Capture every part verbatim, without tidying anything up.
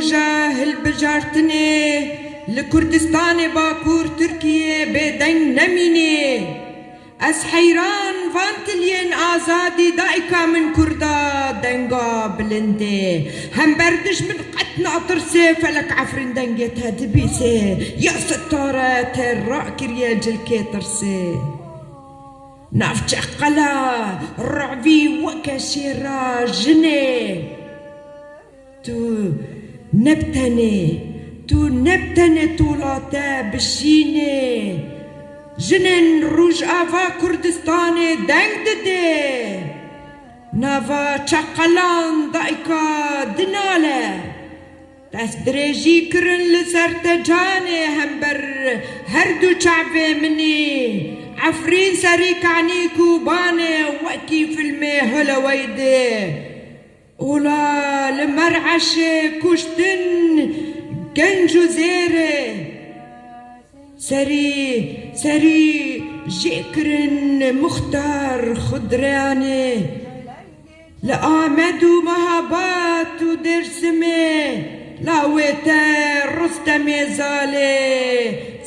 Roja hilbijartinê li Kurdistanê Bakur Tirkiyê bêdeng nemînê. Ez heyran van tiliyên azadî dayika min Kurda denga bilindê. Hember dijmin qet natirsê, felek Efrîn dengê te dibîsê. Ya sitare te rakiriye cilkê tirsê. Navçe qela revî weke şêra jinê. Tu ne bi tenê, tu ne bi tenê tola te bişînê. Jinên Rojava Kurdistanê deng didê. Nava çeqelan dayika dinale. Destdirêjî kirin li ser te canê hember her du çavê min î. Efrîn serî kanî Kobanê wekî filmê Hollywoodê. Ola li Mer'eşê kuştin genc û zêrê. Serî, serî jê kirin Muxtar Xudreyanê. Li Amed û Mehabad û Dêrsimê lawê te Rustemê Zalê,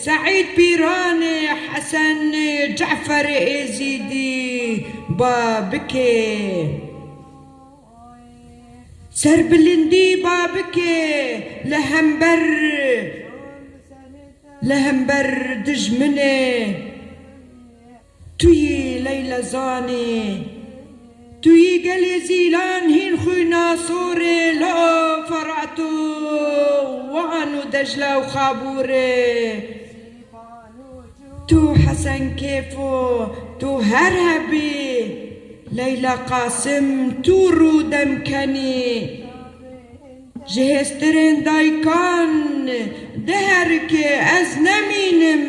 Seîd Pîranê, Hesenê, Ceferê Êzîdî, Babikê. Serbilindî Babikê li hember, li hember dijminê. Tu yî Leyla Zanî, tu yî gelê Zîlan hîn xwîna Sorê, lo Ferat û Wan û Decla û Xabûrê. Tu Hesen Kêfo, tu her hebî, Leyla Qasim, tu rûdem kenî. Ji hêstirên dayikan diherike ez nemînim,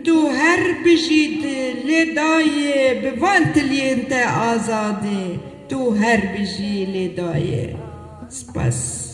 tu her bijî lê dayê, bi van tiliyên te azadê, tu her bijî lê dayê. Spas.